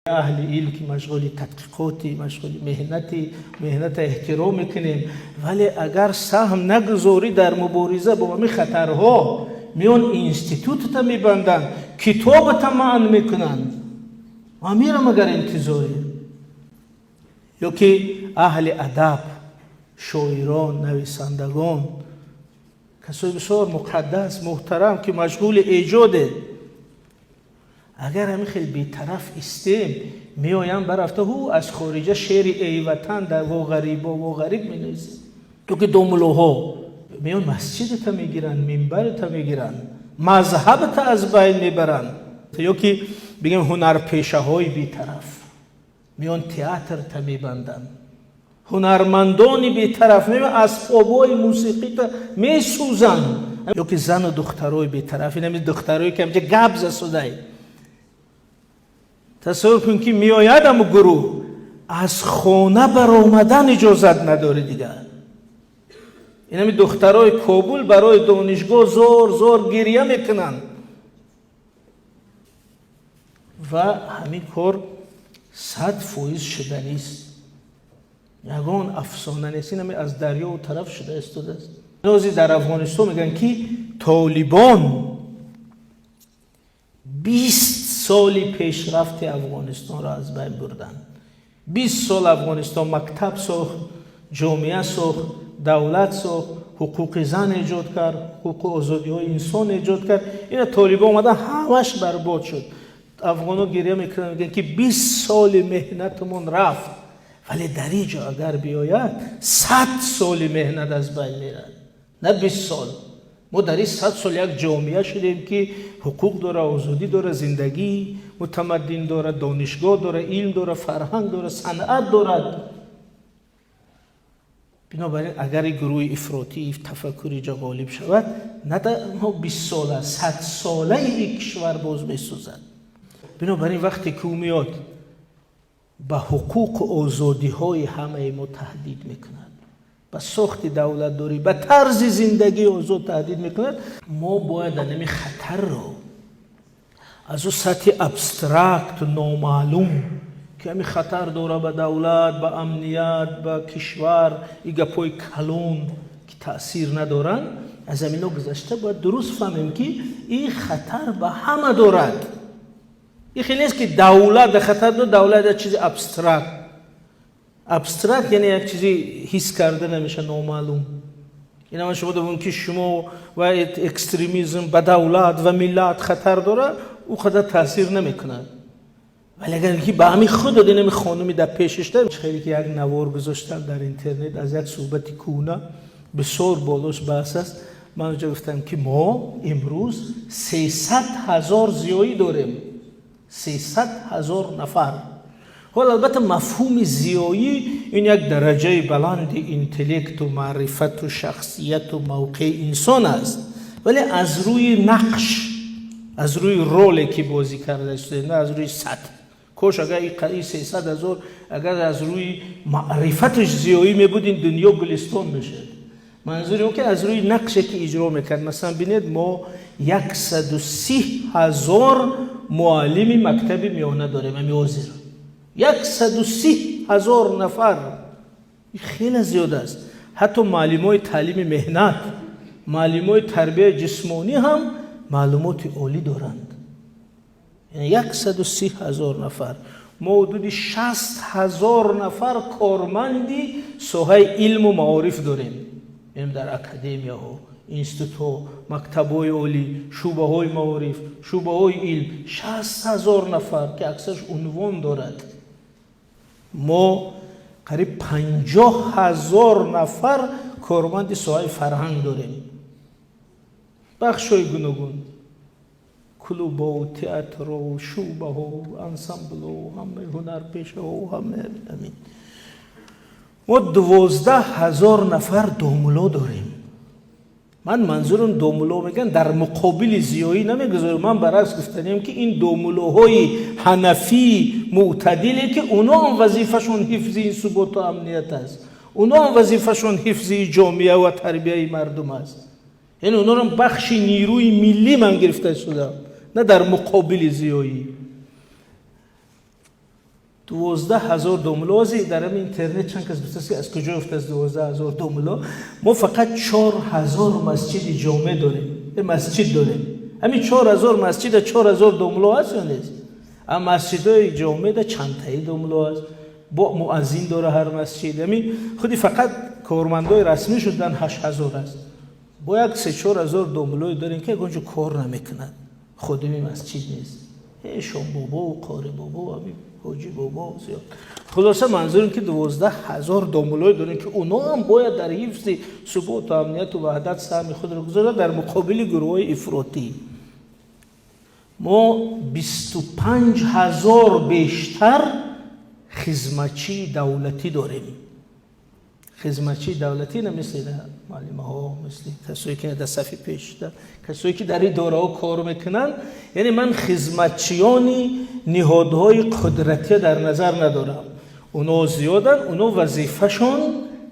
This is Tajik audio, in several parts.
Аҳли илм, ки машғули тадқиқоти, машғули меҳнати, меҳната эҳтиром мекунем, вале агар саҳм нагузорӣ дар мубориза бо ҳамин хатарҳо, меон институтата мебанданд, китобата манъ мекунанд. Амирам агар интизорӣ, ё ки аҳли адаб, шоирон, нависандагон, касои бисёр муқаддас, муҳтарам, ки машғули эҷоде, агар ҳамин хел бетараф истем, меоям барафта ҳу аз хориҷа шеъри «Эй ватан» дар во ғарибо во ғариб менависем. Ё ки домулоҳо меон, масҷидата мегиранд, минбарата мегиранд, мазҳабата аз байн мебаранд. Ё ки бигем, ҳунарпешаҳои бетараф меон, театрта мебанданд, ҳунармандони бетараф меоян, асбобҳои мусиқита месӯзанд. Ё ки зану духтарои бетараф, инами духтарое ки ҳамҷа гап засудай, тасаввур кун, ки меояд аму гурӯҳ, аз хона баромадан иҷозат надорӣ дигар. Инами духтарои Кобул барои донишгоҳ зор зор гирья мекунанд. Ва ҳамин кор 100% шуданист, ягон афсона нест. Инами аз дарёу тараф шуда истодааст. Нози дар Афғонистон мегӯянд, ки Толибон 20 соли пешрафти Афғонистонро аз байн бурданд. 20 сол Афғонистон мактаб сохт, ҷомеа сохт, давлат сохт, ҳуқуқи зан эҷод кард, ҳуқуқу озодиҳои инсон эҷод кард. Ина толибон омадан, ҳамаш барбод шуд. Афғонҳо гиря мекунанд, мегӯянд, ки 20 соли меҳнатамон рафт. Вале дар ин ҷо агар биёяд, 100 соли меҳнат аз байн мерад, на 20 сол. Мо дар ин 100 сол як ҷомеа шудем, ки ҳуқуқ дора, озодӣ дора, зиндагии мутамаддин дорад, донишгоҳ дора, илм дора, фарҳанг дора, санъат дорад. Бинобар ин, агар ин гурӯҳи ифротӣ тафаккури ҷо ғолиб шавад, на танҳо 20сола, 100солаи ин кишвар боз месӯзад. Бинобар ин, вақте ки ӯ меод, ба ҳуқуқу озодиҳои ҳамаи мо таҳдид мекунад, ба сохти давлатдорӣ, ба тарзи зиндагии озод таҳдид мекунад, мо бояд анами хатарро аз ӯ сатҳи абстракту номаълум, ки ҳами хатар дора ба давлат, ба амният, ба кишвар, и гапҳои калон, ки таъсир надоранд, аз ҳамино гузашта, бояд дуруст фаҳмем, ки ин хатар ба ҳама дорад. Ин хеле нест, ки давлат да хатар дорад. Давлат як чизи абстракт. Абстракт яъне як чизи ҳис карда намеша, номаълум. Ина ман шумо дорам, ки шумо ва экстремизм ба давлат ва миллат хатар дорад, ӯ қадар таъсир намекунад. Вале агар ки ба ҳамин худ инами хонуми дар пешишта, хеле ки як навор гузоштам дар интернет аз як суҳбати кӯна, бисёр болош баҳс аст. Ман онҷо гуфтам, ки мо имрӯз 300 000 зиёӣ дорем, 300 000 нафар. Ҳол, албатта, мафҳуми зиёӣ ин як дараҷаи баланди интеллекту маърифату шахсияту мавқеи инсон аст, вале аз рӯи нақш, аз рӯи роле, ки бозӣ карда истода, на аз рӯи сатҳ. Кош агар ин 300 000 агар аз рӯи маърифаташ зиёӣ мебуд, ин дунё гулистон мешуд. Манзури ӯ, ки аз рӯи нақше, ки иҷро мекард. Масалан, бинед, мо 130 000 муаллими мактаби миёна дорем ами ҳозир. 130 000 нафар хеле зиёд аст. Ҳатто муаллимои таълими меҳнат, муаллимои тарбияи ҷисмонӣ ҳам маълумоти олӣ доранд. 130 000 нафар. Мо ҳудуди 60 000 нафар корманди соҳаи илму маориф дорем, дар академияҳо, институтҳо, мактабҳои олӣ, шӯъбаҳои маориф, шӯъбаҳои илм. 60 000 нафар, ки аксараш унвон дорад. Мо қариб 50 000 нафар корманди соҳаи фарҳанг дорем, бахшҳои гуногун, клубҳо, театрҳо, шӯъбаҳо, ансамблҳо, ҳамаи ҳунарпешаҳо, ҳамаи ҳамин. Мо 12 000 нафар домуло дорем. Ман манзурам, домуло мегӯям, дар муқобили зиёӣ намегузорам. Ман баръакс гуфтанем, ки ин домулоҳои ҳанафӣ мӯътадиле, ки оно ҳам вазифашон ҳифзи ин суботу амният аст, оно ҳам вазифашон ҳифзи ҷомеа ва тарбияи мардум аст. Яъне онорам бахши нерӯи миллӣ ман гирифта шудам, на дар муқобили зиёӣ. 12 000 домулло. Дар ҳамин интернет чанд кас гуфтааст, ки аз куҷо ёфтааст 12 000 домулло. Мо фақат 4000 масҷиди ҷомеъ дорем, масҷид дорем. Ҳамин 4000 масҷида 4000 домулло ҳаст ё нест? А масҷидҳои ҷомеъда чандтаи домулло аст, бо муаззин дора ҳар масҷид. Ҳамин худи фақат кормандои расмӣ шудан 8000 аст. Бо як 3-4 ҳазор домуллое дорем, ки ягон ҷо кор намекунад, ходими масҷид нест. Шомбобову қорибобо, ҳамин ҳоҷи бобо зиёд. Хулоса, манзурим, ки 12 000 домуллое дорем, ки оно ҳам бояд дар ҳифзи суботу амнияту ваҳдат саҳми худро гузорад дар муқобили гурӯҳҳои ифротӣ. Мо 25 000 бештар хизматчии давлатӣ дорем. Хизматчии давлатӣ на мисли муаллимаҳо, мисли касое ки дар сафи пеш, касое ки дар идораҳо кор мекунанд. Яъне ман хизматчиёни ниҳодҳои қудратия дар назар надорам. Оно зиёданд, оно вазифашон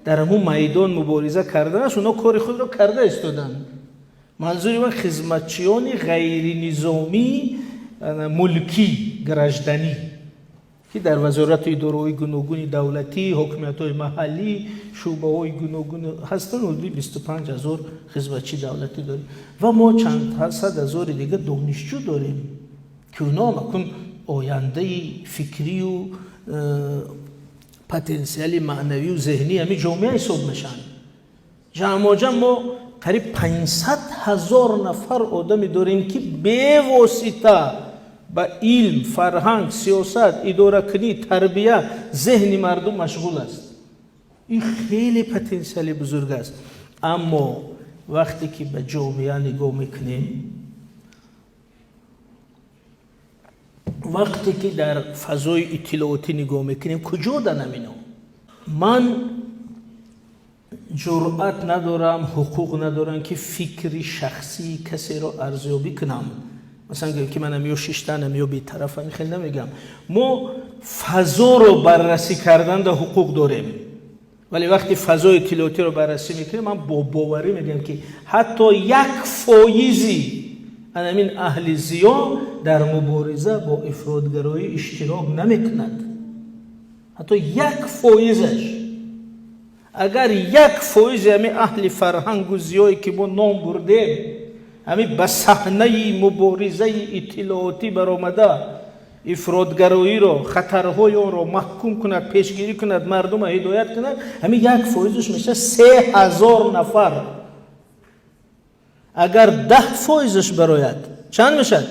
дар ҳамун майдон мубориза кардан аст, оно кори худро карда истоданд. Манзури ман хизматчиёни ғайринизомӣ, мулкӣ, гражданӣ, ки дар вазорату идораҳои гуногуни давлатӣ, ҳокимиятҳои маҳаллӣ, шӯъбаҳои гуногун ҳастанд. Ҳудуди 25 000 хизматчии давлатӣ дорем ва мо чанд сад ҳазори дига донишҷӯ дорем, ки оно акун ояндаи фикрию потенсиали маънавию зеҳнии ҳамин ҷомеа ҳисоб мешаванд. Ҷамъоҷам мо қариб 500 000 нафар одаме дорем, ки бевосита ба илм, фарҳанг, сиёсат, идоракунӣ, тарбия, зеҳни мардум машғул аст. Ин хеле потенсиали бузург аст. Аммо вақте ки ба ҷомеа нигоҳ мекунем, вақте ки дар фазои иттилоотӣ нигоҳ мекунем, куҷо данам ино? Ман ҷуръат надорам, ҳуқуқ надорам, ки фикри шахсии касеро арзёбӣ кунам. Масалан, гӯем, ки манам ё шиштанам, ё бетарафам, хеле намегам. Мо фазоро баррасӣ карданда ҳуқуқ дорем, вале вақте фазои иттилоотиро баррасӣ мекунем, ман бо боварӣ мегӯям, ки ҳатто 1 фоизи анамин аҳли зиё дар мубориза бо ифротгароӣ иштирок намекунад. Ҳатто 1 фоизаш. Агар 1 фоизи ҳамин аҳли фарҳангу зиёе, ки мо ном бурдем, ҳамин ба саҳнаи муборизаи иттилоотӣ баромада, ифротгароиро, хатарҳои онро маҳкум кунад, пешгирӣ кунад, мардумро ҳидоят кунад, ҳамин 1 фоизаш мешавад 3000 нафар. Агар 10 фоизаш барояд, чанд мешавад?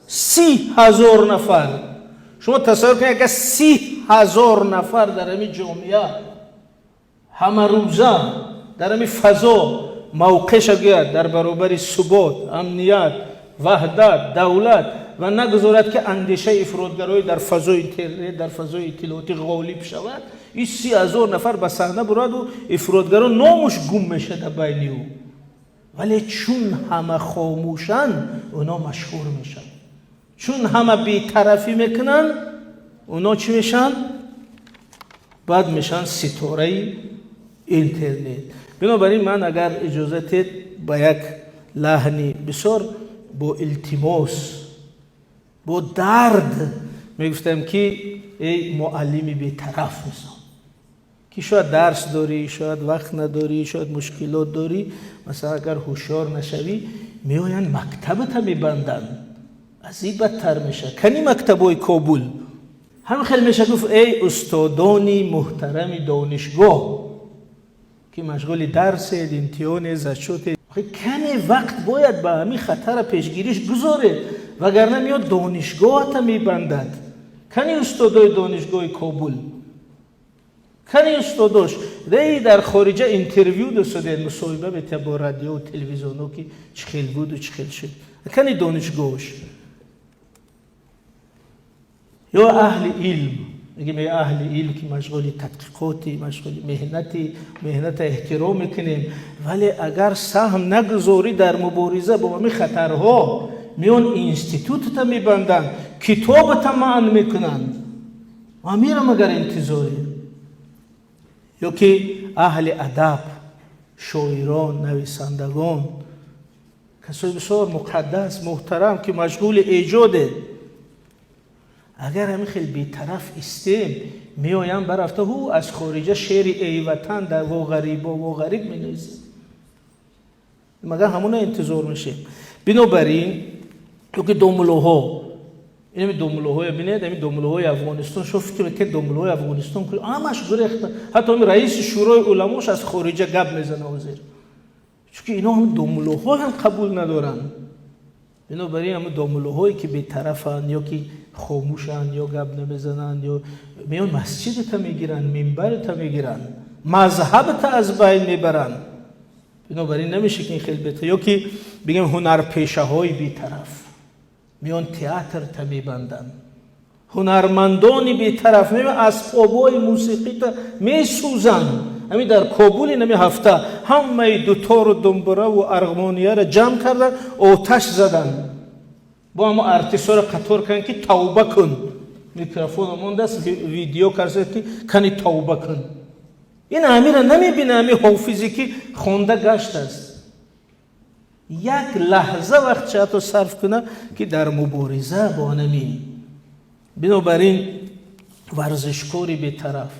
30 000 нафар. Шумо тасаввур кунед, агар 30 000 нафар дар ҳамин ҷомеа ҳамарӯза дар ҳамин фазо мавқеша гӯяд дар баробари субот, амният, ваҳдат, давлат ва нагузорад, ки андешаи ифротгароӣ дар фазои интернет, дар фазои иттилоотӣ ғолиб шавад, ин 30 000 нафар ба саҳна бураду ифротгаро номуш гум мешада байни ӯ. Вале чун ҳама хомӯшанд, оно машҳур мешаванд. Чун ҳама бетарафӣ мекунанд, оно чӣ мешаванд? Баъд мешаванд ситораи интернет. Бинобар ин ман, агар иҷоза тед, ба як лаҳни бисёр бо илтимос, бо дард мегуфтам, ки эй муаллими бетараф, мисол, ки шояд дарс дорӣ, шояд вақт надорӣ, шояд мушкилот дорӣ, масалан, агар ҳушёр нашавӣ, меоянд, мактабата мебанданд, аз ин бадтар мешавад. Кани мактабҳои Кобул ҳам хел меша. Гуфт: эй устодони муҳтарами донишгоҳ, ки машғули дарсед, имтиҳоне, зачёте, каме вақт бояд ба ҳамин хатара пешгириш гузоред, вагарна меёд, донишгоҳата мебандад. Кани устодои донишгоҳи Кобул? Кани устодош? Рей дар хориҷа интервю досодед, мусоҳиба метия бо радиову телевизионо, ки чӣ хел буду чӣ хел шуд. Кани донишгоҳш? Ё аҳли илм, мегем, эй аҳли илм, ки машғули тадқиқоти, машғули меҳнати, меҳната эҳтиром мекунем, вале агар саҳм нагузорӣ дар мубориза бо ҳамин хатарҳо, меон, институтата мебанданд, китобата манъ мекунанд. Ва меирам, агар интизорӣ. Ё ки аҳли адаб, шоирон, нависандагон, касои бисёр муқаддас, муҳтарам, ки машғули эҷоде. Агар ҳамин хел бетараф истем, меоям барафта ҳу аз хориҷа шеъри «Эй ватан» дар «Во ғарибо, во ғариб» менависем. Магар ҳамона интизор мешем? Бинобар ин, ёки домулоҳо, инами домулоҳое бинед, ами домулоҳои Афғонистон. Шо фикр мекунед, домулоҳои Афғонистон ҳамаш гурехта? Ҳатто ами раиси Шӯрои уламош аз хориҷа гап мезана ҳозир, чунки ино ҳам домулоҳо ҳам қабул надоранд. Бинобар ин, ҳама домулоҳое ки бетарафанд ё ки хомӯшанд ё гап намезананд, ё меён масҷидата мегиранд, минбарата мегиранд, мазҳабата аз байн мебаранд. Бинобар ин, намеша ки ин хел бета. Ё ки бигем, ҳунарпешаҳои бетараф меён театрта мебанданд, ҳунармандони бетараф меён асбобҳои мусиқита месӯзанд. Ҳамин дар Кобули нами ҳафта ҳамаи дутору думбураву арғмонияро ҷамъ карданд, оташ заданд. Бо ҳамо артистҳоро қатор карданд, ки тавба кун. Микрофон мондааст, видео карда, ки кани тавба кун. Ин амира намебина. Ами ҳофизе ки хонда гаштааст, як лаҳза вақт ҳатто сарф куна, ки дар мубориза бо анамин. Бинобар ин, варзишкори бетараф,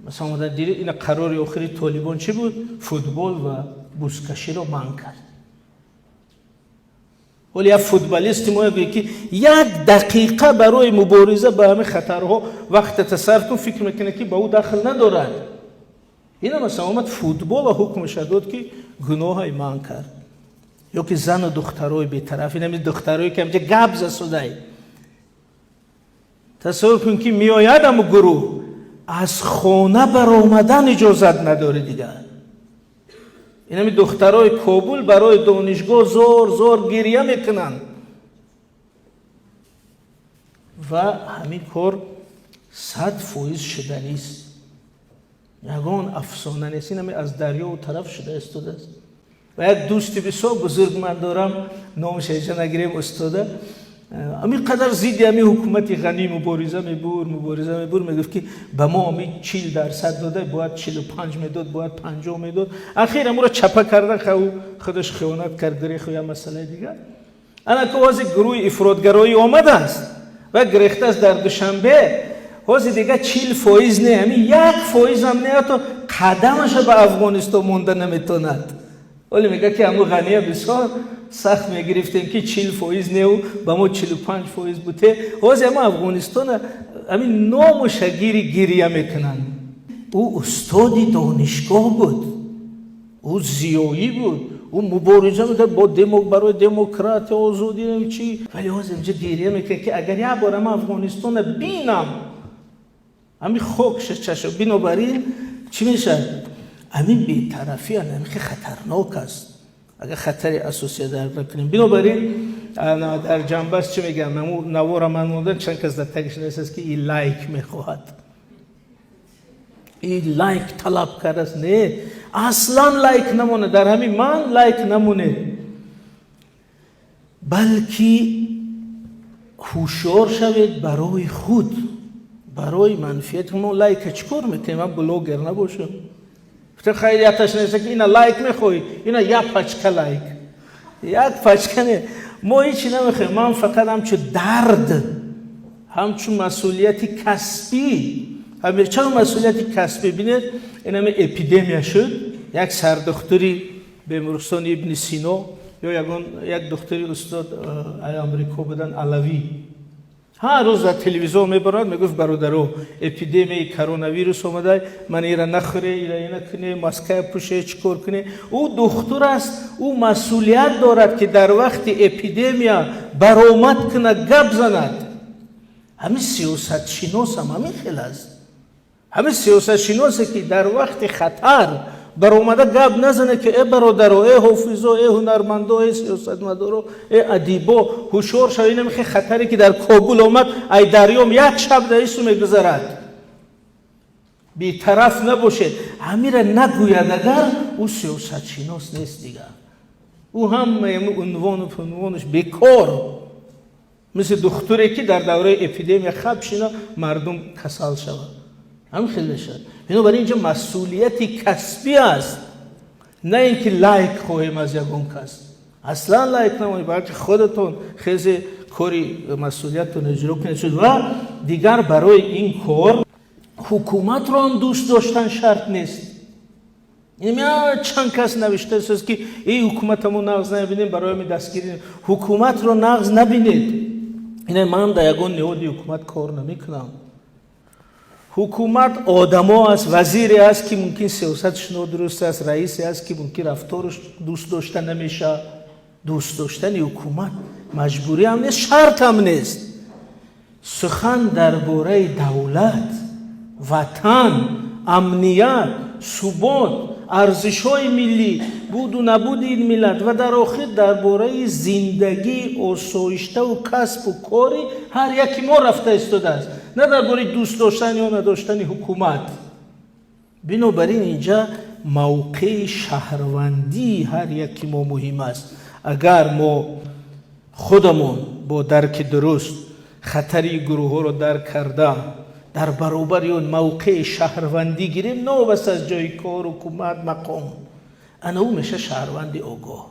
масалан, омадан дидед, ина қарори охири Толибон чӣ буд? Футбол ва бузкаширо манъ кард. Ҳоли як футболисти мо гӯе, ки як дақиқа барои мубориза ба ҳамин хатарҳо вақтата сарф кун, фикр мекунад, ки ба ӯ дахл надорад. Ина, масалан, омад, футбола ҳукмаша дод, ки гуноҳай манъ кард. Ё ки зану духтарои бетараф, инами духтарое ки ҳамҷа гап засудай, тасаввур кун, ки меояд ҳаму гурӯҳ, аз хона баромадан иҷозат надорӣ дигар. Инами духтарои Кобул барои донишгоҳ зор зор гирья мекунанд. Ва ҳамин кор 100% шуданист, ягон афсона нест. Инами аз дарёу тараф шуда истодааст. Ва як дӯсти бисёр бузург ман дорам, номаш эҷа нагирем, устода, ҳамин қадар зидди ҳамин ҳукумати Ғанӣ мубориза мебур, мубориза мебур. Мегуфт, ки ба мо ҳамин 40% дода, бояд 45 медод, бояд 50 медод. Ахир ҳамуро чапа кардан, ӯ худаш хиёнат кард, гиреху я масъалаи дигар. Ана ки ҳозир гурӯҳи ифротгароӣ омадааст ва гирехтааст дар Душанбе. Ҳозир дига 40% не, ҳамин 1%-ам не, ҳатто қадамаша ба Афғонистон монда наметонад. Оле мега, ки ҳаму Ғания бисёр сахт мегирифтем, ки 40% неу ба мо 45% буте. Ҳозир ҳама Афғонистона ҳамин ному шагири гирья мекунанд. Ӯ устоди донишгоҳ буд, ӯ зиёӣ буд, ӯ мубориза мекард бо барои демократия, озодӣ, чӣ, вале ҳозир инҷа гирья мекунад, ки агар як бор ама Афғонистона бинам, ҳамин хокша чаша. Бинобар ин, чӣ мешавад? Ҳамин бетарафӣ ҳамин хатарнок аст, агар хатари асосия дарк накунем. Бинобар ин, дар ҷанбаст чӣ мегӯям? Навора ман мондан, чанд кас дар тагиш нависааст, ки и лайк мехоҳад, и лайк талаб кардааст. Не, аслан лайк намонад дар ҳамин ман, лайк намонед, балки ҳушёр шавед барои худ, барои манфиати мо. Лайка чӣ кор мекунем? Ман блогер набошам. Хайр, яташ неста, ки ина лайк мехоҳӣ, ина як пачка лайк, як пачка. Не, мо ҳечи намехоҳем. Ман фақат ҳамчун дард, ҳамчун масъулияти касбӣ. Чаро масъулияти касбӣ? Бинед, инаме эпидемия шуд, як сардухтури беморхони Ибни Сино ё ягон як духтури устод Амрико будан, Алавӣ, ҳар рӯз дар телевизион мебарад, мегуфт: «Бародаро, эпидемияи коронавирус омада, ман ира нахӯре, ира ина куне, маская пӯше, чӣ кор куне?» Ӯ духтур аст, ӯ масъулият дорад, ки дар вақти эпидемия баромад кунад, гап занад. Ҳамин сиёсатшиносам ҳамин хел аст. Ҳамин сиёсатшиносе, ки дар вақти хатар баромада гап назане, ки э бародаро, э ҳофизо, э ҳунармандо, э сиёсатмадоро, э адибо, ҳушёр шав, инам хе хатаре, ки дар Кобул омад, ай дарём як шаб дар ису мегузарад, бетараф набошед, ҳамира нагӯяд агар, ӯ сиёсатшинос нест дигар. Ӯ ҳамаи унвону пунвонаш бекор, мисли духтуре, ки дар давраи эпидемия хаб шина, мардум касал шавад, ҳамин хел мешавад. Бинобар ин, инҷа масъулияти касбӣ аст, на ин ки лайк хоҳем аз ягон кас. Аслан лайк намонед, балки худатон хезе. Кори масъулиятро иҷро кунед ва дигар барои ин кор ҳукуматро ҳам дӯст доштан шарт нест. Чанд кас навиштааст, ки эй, ҳукуматамо нағз набинем, барои ҳамин дастгирӣ. Ҳукуматро нағз набинед. Ина ман дар ягон ниҳоди ҳукумат кор намекунам. Ҳукумат одамо аст, вазире аст, ки мумкин сиёсатш нодуруст аст, раисе аст, ки мумкин рафтораш дӯст дошта намешавад. Дӯст доштани ҳукумат маҷбурӣ ҳам нест, шарт ҳам нест. Сухан дар бораи давлат, ватан, амният, субот, арзишҳои миллӣ, буду набуди ин миллат ва дар охир дар бораи зиндагии осоиштаву касбу кори ҳар яки мо рафта истодааст, на дар бораи дӯст доштан ё надоштани ҳукумат. Бинобар ин инҷа мавқеи шаҳрвандии ҳар яки мо муҳим аст. Агар мо худамон бо дарки дуруст хатари гурӯҳҳоро дарк карда, дар баробари он мавқеи шаҳрвандӣ гирем, новобаста аз ҷои кор, ҳукумат, мақом, ана ӯ меша шаҳрванди огоҳ.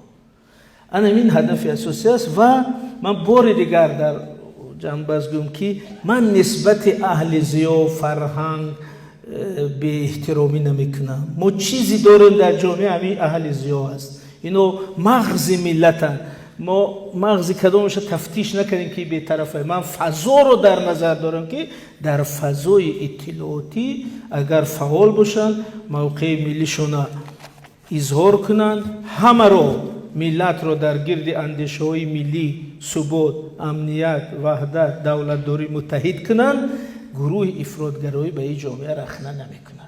Ана ин ҳадафи асосӣ аст. Ва ман бори дигар дар ҷамъбаст гӯям, ки ман нисбати аҳли зиё, фарҳанг беэҳтиромӣ намекунам. Мо чизе дорем дар ҷомеа, ҳамин аҳли зиё аст. Ино мағзи миллатанд. Мо мағзи кадомаша тафтиш накардем, ки бетарафа. Ман фазоро дар назар дорам, ки дар фазои иттилоотӣ агар фаъол бошанд, мавқеи миллишона изҳор кунанд, ҳамаро, миллатро дар гирди андешаҳои миллӣ, субот, амният, ваҳдат, давлатдорӣ муттаҳид кунанд, гурӯҳи ифротгароӣ ба ин ҷомеа рахна намекунад.